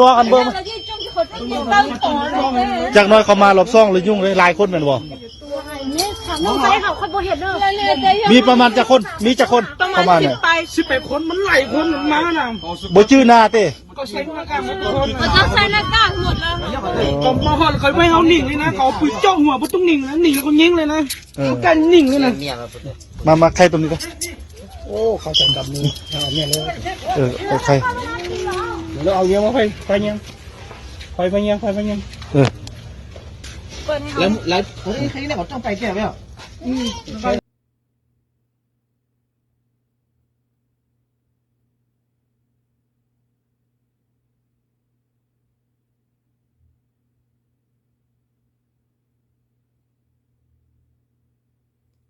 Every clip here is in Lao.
ນອກອັນເບິ່ງ ຈັກໜ້ອຍເຂົາມາລອບສອງແລ້ວຫຍຸ້ງເລີຍ ຫຼາຍຄົນແມ່ນບໍ່? ມີປະມານຈັກຄົນ? ມີຈັກຄົນເຂົ້າມານີ້? ປາຍ ສິບປາຍຄົນ ມັນຫຼາຍຄົນ ມັນມານະ ບໍ່ຈື່ໜ້າເຕ? ກໍໃສ່ໜ້າກາກໝົດທຸກຄົນ ເຂົາເຈົ້າໃສ່ໜ້າກາກໝົດແລ້ວ ກໍມາຮອດ ເຂົາບໍ່ໃຫ້ເຮົາໜິ່ງເລີຍນະ ເຂົາເອົາປືນເຈາະຫົວບໍ່ຕ້ອງໜິ່ງນະ ໜິ່ງແລ້ວກໍຍິງເລີຍນະ ເອີ ບໍ່ກ້າໜິ່ງເລີຍນະ. ມາ ມາໄຂຕົງນີ້ເດີ ໂອ້ ເຂົາຈະດຳນີ້ ເອົາແມ່ນເລີຍ ເອີ ເອົາໄຂ ແລ້ວເອົາຫຍັງມາໄຟ ໄຟຫຍັງ ໄຟ ໄຟຫຍັງ ໄຟ ໄຟຫຍັງ ເອີ ແລ້ວ ແລ້ວ ໂອ້ຍ ໃຄນີ້ແຫຼະ ຕ້ອງໄປແກ້ວແລ້ວ ອືມ.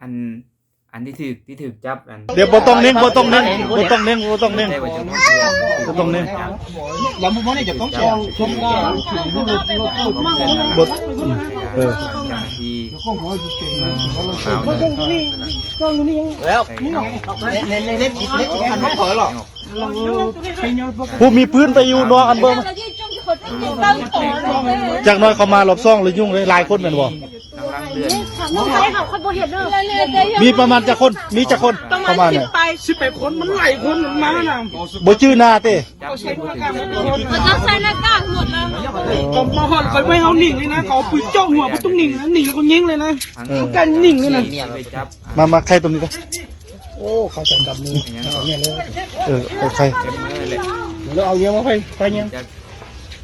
ອັນ ອັນທີ່ຖືກ ທີ່ຖືກຈັບ ອັນ ດຽວບໍ່ຕ້ອງເໜັງ ບໍ່ຕ້ອງເໜັງ ບໍ່ຕ້ອງເໜັງ ບໍ່ຕ້ອງເໜັງ ບໍ່ຕ້ອງເໜັງ. ບໍ່ ເອີ ແລ້ວ ໃນ ໃນ ໃນ ໃນ ໃນ ໃນ ໃນ ໃນ ໃນ ໃນ ຜູ້ມີປືນໄປຢູ່ນອກອັນເບິ່ງ ຈັກໜ້ອຍເຂົາມາລອບສອງແລ້ວຫຍຸ້ງເລີຍ ຫຼາຍຄົນແມ່ນບໍ່? ມີປະມານຈັກຄົນ? ມີຈັກຄົນເຂົ້າມານີ້? ປະມານສິບປາຍ ສິບປາຍຄົນ ມັນຫຼາຍຄົນ ມັນມານະ ບໍ່ຈື່ໜ້າເຕ? ເຂົາເຈົ້າໃສ່ໜ້າກາກໝົດແລ້ວ ກໍມາຮອດ ເຂົາບໍ່ໃຫ້ເຮົາໜິ່ງເລີຍນະ ເຂົາເອົາປືນເຈາະຫົວບໍ່ຕ້ອງໜິ່ງນະ ໜິ່ງແລ້ວກໍຍິງເລີຍນະ ເອີ ບໍ່ກ້າໜິ່ງເລີຍນະ. ມາ ມາໄຂຕົງນີ້ເດີ ໂອ້ ເຂົາຈະດຳນີ້ ເອົາແມ່ນເລີຍ ເອີ ເອົາໄຂ ແລ້ວເອົາຫຍັງມາໄຟ ໄຟຫຍັງ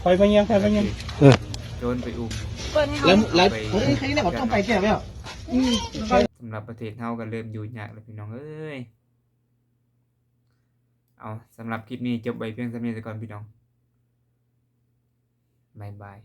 ໄຟ ໄຟຫຍັງ ໄຟ ໄຟຫຍັງ ເອີ ໂຈນໄປອຸ້ມ ແລ້ວ ແລ້ວ ໂອ້ຍ ໃຄນີ້ແຫຼະ ຕ້ອງໄປແກ້ວແລ້ວ ອືມ. ສຳລັບປະເທດເຮົາກໍເລີ່ມຢູ່ຍາກແລ້ວພີ່ນ້ອງເອີຍ. ເອົາ ສຳລັບຄລິບນີ້ຈົບໄວ້ພຽງສ່ຳນີ້ຊະກ່ອນພີ່ນ້ອງ ບາຍບາຍ.